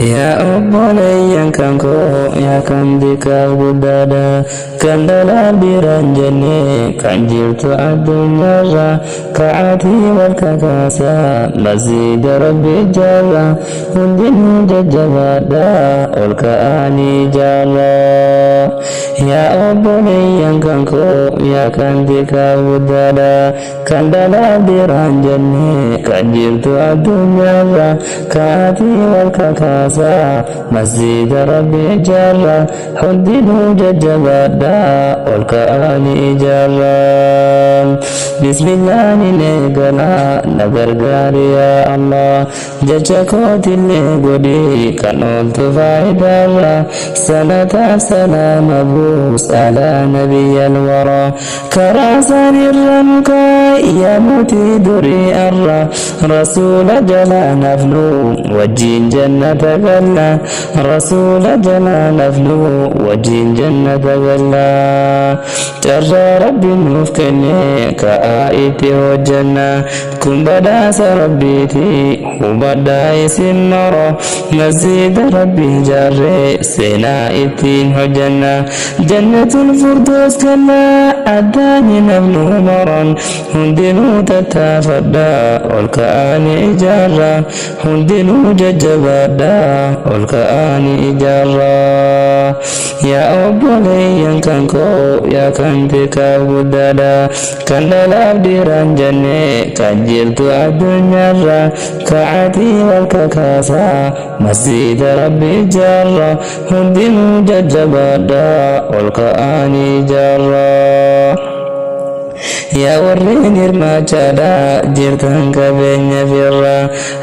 Yaa obboleeyyan kan koo, yaa kan xiqqaaf guddaadha, kan dhalaaf dhiiraan jenne, kan jirtu addunyaarra, ka'aatii wal kakaasaa masjiida Rabbi ijaarra. Hundinuu jajjabaadha, ol ka'anii ijaarra. Yaa obboleeyyan kan koo, yaa kan xiqqaaf guddaadha, kan dhalaaf dhiiraan jenne, kan jirtu addunyaarra, ka'aatii wal kakaasaa masjiida Rabbi ijaarra. Hundinuu jajjabaadha, ol ka'anii ijaarra. Bismillaahin eegala, na gargaari yaa Allah, jecha kootillee godhi kan ooltu faayidaarra. Salataaf salaama buus alaa nabiyyal wara, karaa isaanirra nu kaa'i yaa mootii durii arra. Rasuula jalaa nafnu wajjiin jannata galla, rasuula jalaa nafnu wajjiin jannata galla. Carraa Rabbi nuuf kenne ka'aa itti hojjanna, kun badhaasa Rabbiiti hubadhaa isin mara. Masjiida Rabbi ijaarree seenaa ittiin hojjanna, jannatul furdoos galla addaan hin hafnu maran. Hundinuu tattaafadha, ol ka'anii ijaarra. Hundinuu jajjabaadha, ol ka'anii ijaarra. Yaa obboleeyyan kan koo, yaa kan xiqqaaf guddaadha, kan dhalaaf dhiiraan jenne, kan jirtu addunyaarra, ka'aatii wal kakaasaa masjiida Rabbi ijaarra. Hundinuu jajjabaadha, ol ka'anii ijaarra. Yaa warreen hirmaachaadha jirtan qabeenya firra,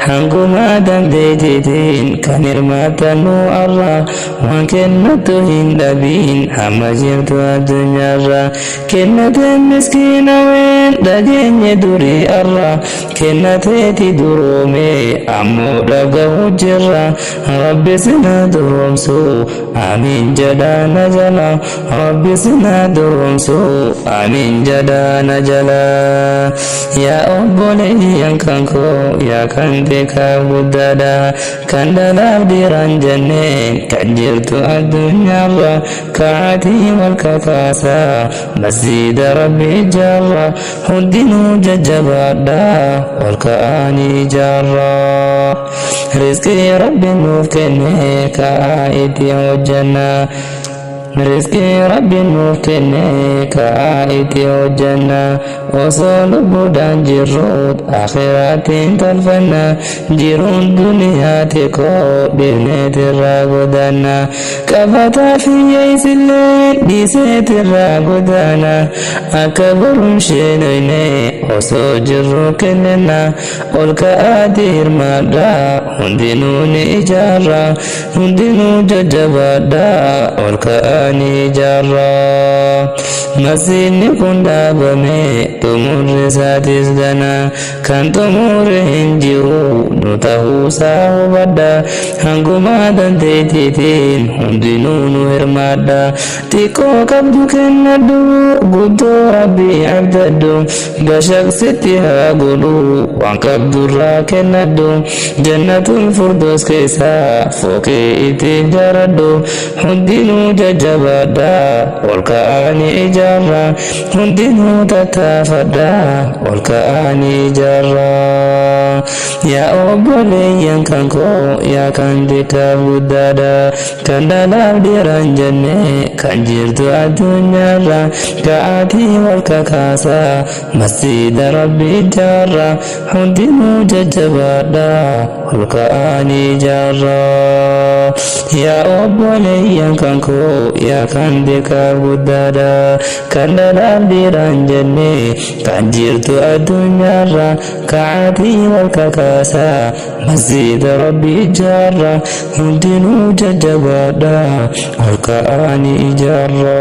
hangumaa dandeettiitiin kan hirmaattan nu arra, waan kennattu hin dhabiin hamma jirtu addunyaarra. Kennateen miskiina ween dhageenye durii arra, kennateeti duroome ammoo dhagahu jirra. Rabbi sina duroomsu, amiin jedhaa na jala. Rabbi sina duroomsu, amiin jedhaa na jala. Yaa obboleeyyan kan koo, yaa kan xiqqaaf guddaadha, kan dhalaaf dhiiraan jenne, kan jirtu addunyaarra, ka'aatii wal kakaasaa masjiida Rabbi ijaarra. Hundinuu jajjabaadha, ol ka'anii ijaarra. Rizqii Rabbi nuuf kenne ka'aa itti hojjanna. Rizqii Rabbi nuuf kenne ka'aa itti hojjanna. Osoo lubbuudhaan jirruut akhiraattiin tolfanna. Jiruun duniyaa xiqqoo dhiifneetirraa godaanna. Qabataa fi yeeysillee dhiiseetirraa godaana. Akka boruun sheenoyne osoo jirru kennenna. Ol ka'aatii hirmaadha, hundinuu ni ijaarra. Hundinuu jajjabaadha, ol ka'anii ijaarra. Masjiidni kun dhaabame xumurri isaatis gana, kan xumure hin jiru nu ta'uusaa hubadha. Hangumaa dandeettiitiin hundinuu nu hirmaadha. Xiqqoo qabdu kennadhu, guddoo Rabbii abdadhu, bashaqsitti haa godhu, waan qabdurraa kennadhu. Jannatul furdoos keessaa fooqii ittiin jaaradhu. Hundinuu jajjabaadha, ol ka'anii ijaarra. Hundinuu tattaafadha, ol ka'anii ijaarra. Yaa obboleeyyan kan koo, yaa kan xiqqaaf guddaadha, kan dhalaaf dhiiraan jenne, kan jirtu addunyaarra, ka'aatii wal kakaasaa masjiida Rabbi ijaarra. Hundinuu jajjabaadha, ol ka'anii ijaarra. Yaa obboleeyyan kan koo, yaa kan xiqqaaf guddaadha, kan dhalaaf dhiiraan jenne, kan jirtu addunyaarra, ka'aatii wal kakaasaa masjiida Rabbi ijaarra. Hundinuu jajjabaadha, ol ka'anii ijaarra.